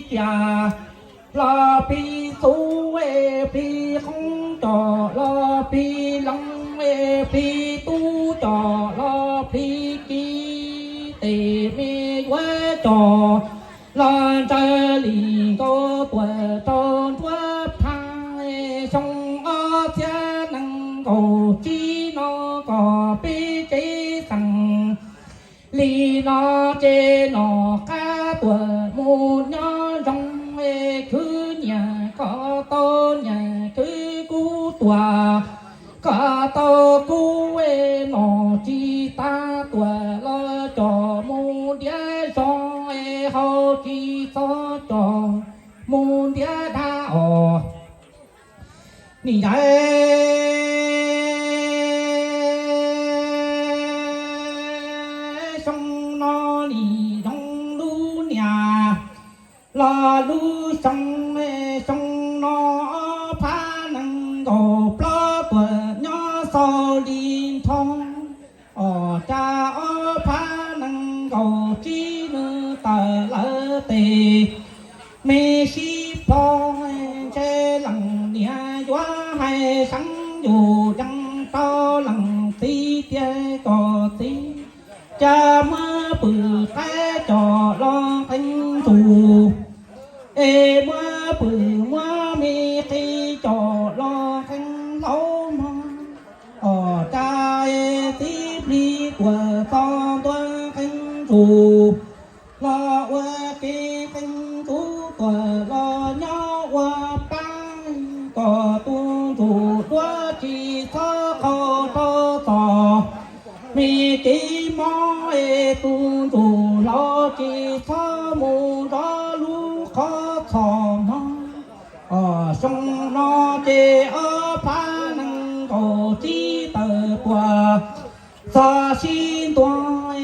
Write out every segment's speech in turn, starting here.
Tias los plig txuv es plig qoob, cov los plig loov es plig tub, cov los plig kiv, tes me yuav cov los ntsawg li nkaus tuam rau nruab phav. Xyoo ob txhiab nees nkaum tsib no kom peb tsev xeem li no ces nom qab tuam mus nyob zoo es khwv nyiam kom tau nyiam, khwv kub tuam kom tau kub es nom tsis tas tuam los coj mus ntiav zog es hau tsis txog coj mus ntiav dab os. Nim ntawd xyoo no nim zoo lub niam los lub xyoo, xyoo no ob phav nees nkaum plaub tuam nyob xaus li nthoo. Os, cas ob phav nees nkaum tsib nws tawm lawm tes me sib plho, ntshe leej niam yuav hais seev yus yees rau leej txiv tias kom txiv, cas muab pw qaib coj los qee ntsuj es muab pw muab me qe coj los qee laub mog. Os, cas es txiv plig tuam txog ntua qee ntsuj los ua ke, qee ntsuj tuam los nyob ua pab, kom tus ntsuj duab tsis txhob qhau rau txog me kev mob es tus ntsuj hlau tsis txhob mus nrov lub qhov txhos mog. Os, xyoo no ces ob phav nees nkaum tsib tawm tuam txog sib ntua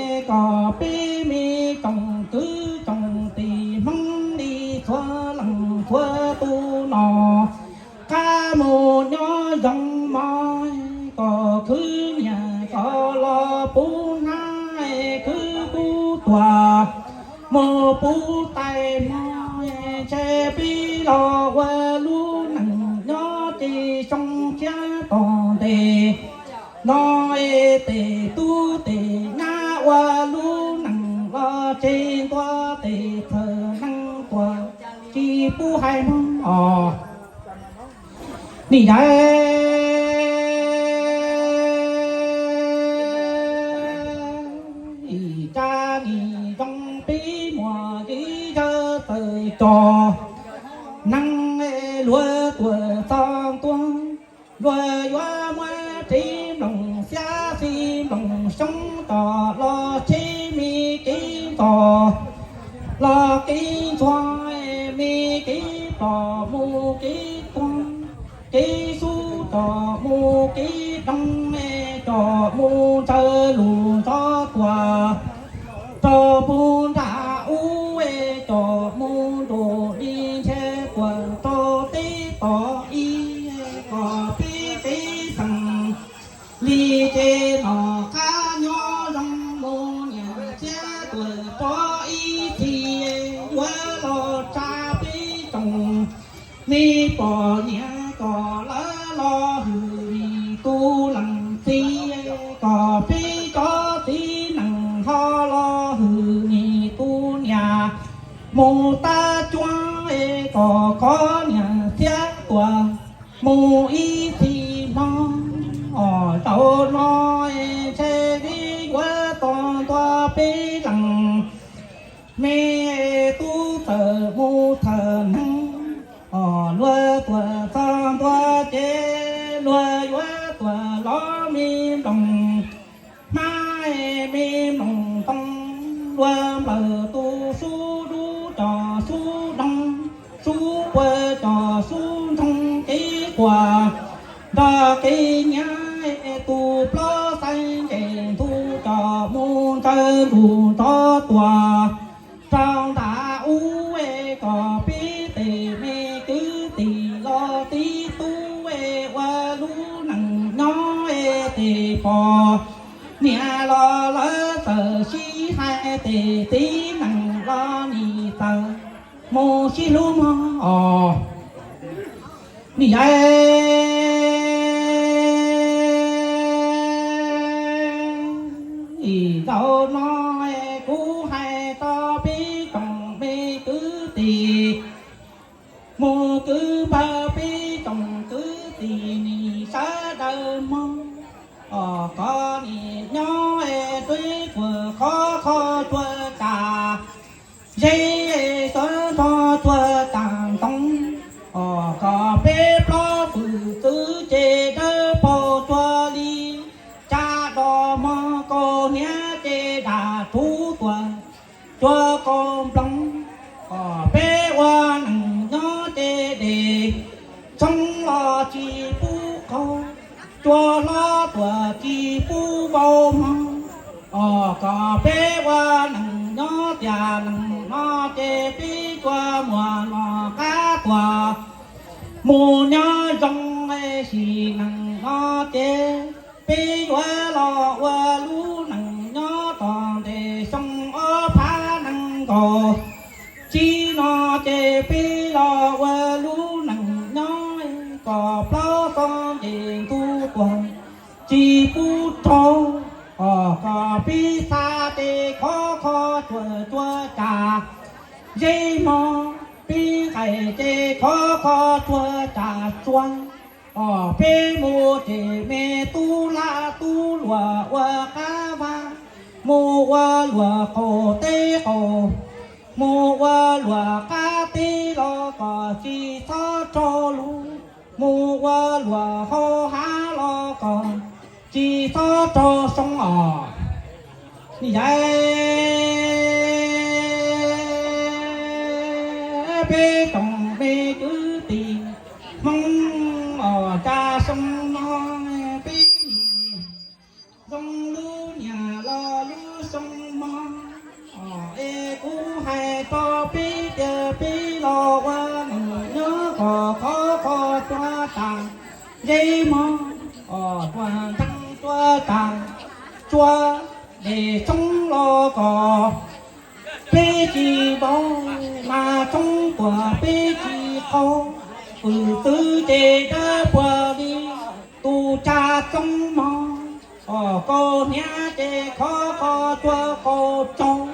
es kom peb me tsoom kwv tsoom tij Hmoob li txhua leej txhua tus nom qab mus nyob zoo mog, kom khwv nyiam kom los puv hnab, khwv kub tuam mus puv tais mog, ntshe peb los ua lub neej nyob ces xyoo tshiab tom ntej no es tes tub tes nyab ua lub neej los tseg ntua tes txhawm neeg tuam tsis pub hais mog os. Nim ntawd ib tsam nim zoo peb muaj kev yawg txawm tso neeg luag tuam txog ntua, luag yuav muab tsev nplooj xiab xis nplooj xyoob coj los tseg me kev ntxhov los kev ntxhua, me kev plom mus kev tuag, kev sub coj mus kev doog, coj mus ntsawg lus nrov tuam rau puag nram ub, coj mus nruj li ntshe tuam rau teb tom ib, kom peb kev xeem li ces nom qab nyob zoo mus nyiam thiab tuam rau ib txhis, yuav los tsa peb tsoom me poj niam kom lawv los hwm tus leej txiv, kom peb cov txiv neej ho los hwm tus niam mus tab cuab, kom khov niam thiab tuam mus ib txhis hmo. Os, zaum no ntshe peb yuav txog ntua peb leej me tub txawm mus thawm neeg. Os, luag tuam txog ntua ces luag yuav tuam los me nplooj hmab, me nplooj ntoo, luag nplawm tus sub dub cov sub doog, sub puag cov sub ntsoog, kev quas nrog kev nyiav, tus plaub xaiv ntses ntu coj mus ntsawg ntuj nrov tuam rau nram ub, kom peb tej me kwv tij los tib tub ua lub neej nyob, tej poj niam los lawv txawj sib hais, tej txiv neej los nim txawj Mus sib hlub mog os. Nim yaiv zaum no kuv hais rau peb tsoom me kwv tij, mus kwv npawg peb tsoom kwv tij nim sawv daws mog os. Koj nim nyob es tub kuas khov kho tsuag tsam, zeb xov nrog tsuag tsam ntoo os. Koj peb plaub fwm txwv ces dawb paug tsuag li tsam dos mog, kaus hniav ces dam rhuv tuaj tsuag kaus nploos os. Peb ua neej nyob ces dej tshoob los tsis pub qaug, cua hlob tuaj tsis pub vau mog os. Koj peb ua neej nyob tiam neej no ces peb cua muaj los qab tuaj mus nyob zoo, sim neej no ces peb yuav los ua lub neej nyob tom ntej xyoo ob phav nees nkaum tsib no ces peb los ua lub neej nyob kom plaub txog nce ntuj tuag tsis pub raug os. Koj peb xav ces khov kho tsuag tsuag tsam zeb mog, peb nqaij ces khov kho tsuag tsam tsua os. Peb mus ces me tub lag tub luam ua qab vaj, mus ua luam qaum teb qaum, mus ua luam qab teb los kom tsis txhob raug lus, mus ua luam hauv hav los kom tsis txhob raug soo os. Nim yaiv peb tsoom me kwv tij Hmoob os, cas xyoo no peb zoo lub niam los lub xyoo mog os. Es kuv hais rau peb tias peb los ua neej nyob kom khov kho tsuag tsam zeb mog os, tsuag ntxeev tsuag tsam tsua, dej tshoob los kom peb tsis vau, mas tshoob tuaj peb tsis qaug, fwm txwv ces dawb paug li tus tsam tshoob mog os. Kaus hniav ces khov kho tsuag kaus tsaug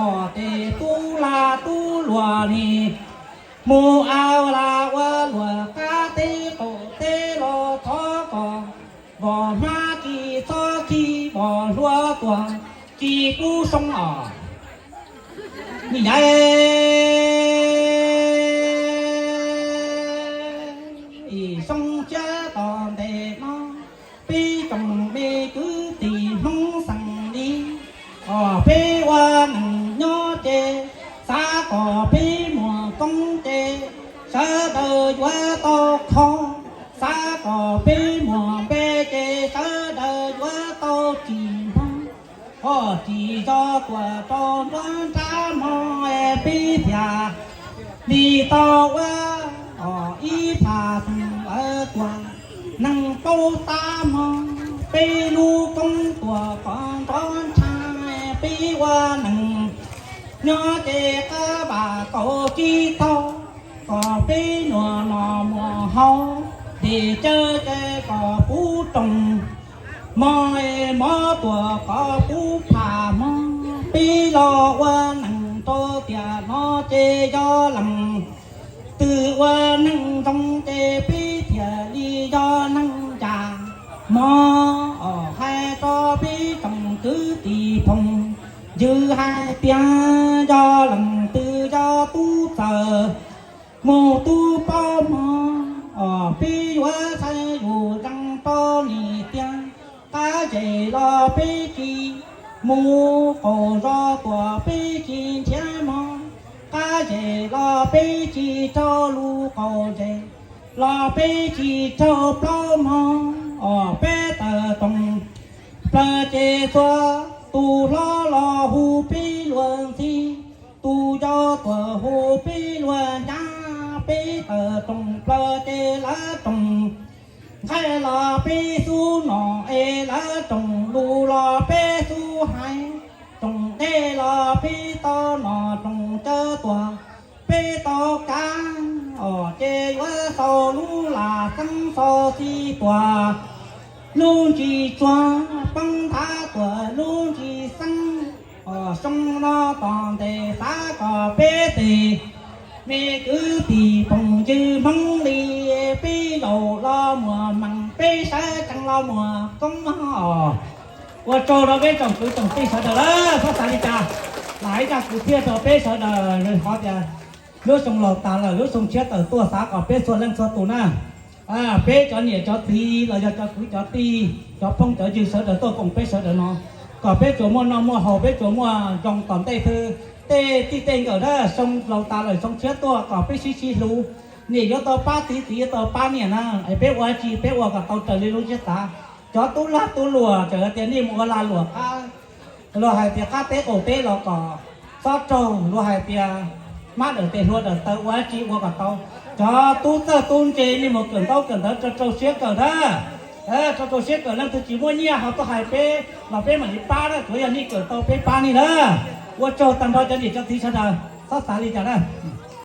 os. Ces tub lag tub luam nim mus ua lag ua luam qab teb qaum teb los thov kom vos hmab tsis txhob khi vos hluas tuaj tsis pub soo os. Nim yaiv ib xyoo tshiab tom ntej no, peb tsoom me kwv tij Hmoob xeem li os, peb ua neej nyob ces xav kom peb muaj koob ces sawv daws yuav tau kho, xav kom peb muaj npe ces sawv daws yuav tau tsim hmoov. Ho tsis yog tuaj rau nruab nrab hmo es peb thiaj li tau ua os ib phaj xeem lawv tuaj neeg paub tab hmo, peb lub koob tuaj qhov nrov ntsha, peb ua neeg nyob ces qab vam kaum tsib taug, kom peb nuam no muaj hauv, dej cawv ces kom puv rooj, mov es mov tuaj kom puv phaj hmo, peb los ua neeg rau tiam no ces yog leej twg ua neeg zoo ces peb thiaj li yog neeg ncaj mog. Hais rau peb tsoom kwv tij phooj ywg hais tias yog leej twg yog tub txawj mus tub paub hmo, peb yuav txhais yus zeeg rau nim tiag. Qab zes los peb tsis mus, qaum zos tuaj peb tsis nrhiav hmo. Qab zes los peb tsis raug lus, qaum zes los peb tsis raug plaub hmo. Os peb tawm rooj plaws ces txhua tus hlob los hu peb luag ntxhi, tus yau tuaj hu peb luag nyab. Peb tawm rooj plaws ces lawv rooj nqaij los peb xub nom es lawv rooj lus los peb xub hais, rooj dej los peb tau nom, rooj cawv tuaj peb Lub ntsis tsuag poob ntav tuam lub ntsis xeeb, soo no tom ntej xav kom peb tes me kwv tij phooj ywg Hmoob li, peb zaum los muag meem, peb sawv tsees los muag koob mog. Ua tsaug rau peb tsoom kwv tsoom tij sawv daws lawm, txhob xav li cas. Lam ib zaj kwv txhiaj rau peb sawv daws qhov tias lub xyoo laus tas lawm, lub xyoo tshiab tawm tuaj, xav kom peb txhua leej txhua tus na, peb cov niam cov txiv los yog cov kwv cov tij, cov phooj cov ywg sawv daws tuaj koom peb sawv daws no, kom peb tsuas muaj noj muaj haus, peb tsuas muaj zoo tom ntej xwb. Tej txij tej nkawm na, xyoo laus tas lawm xyoo tshiab tuaj kom peb sib sib hlub. Niam yuav tau pab txiv, txiv yuav tau pab niam na, es peb ua dab tsi peb ua kom tau raws li lub siab xav. Cov tub lag tub luam txawm hais tias nej mus ua lag luam qab, luag hais tias qab teb qaum teb los kom txhob raug, luag hais tias hmab dawm tes hlua dawm taw, ua dab tsi ua kom tau. Cov tub txawj tub ntse nej mus kawm ntaub kawm ntawv rau rau siab kawm na, rau rau siab kawm. Leej twg tsis muaj nyiaj ho tuaj hais peb los peb mam li pab na, tsuav yog nej kawm tau peb pab nej na. Ua tsaug tag nrho cov niam cov txiv sawv daws, txhob xav li cas na.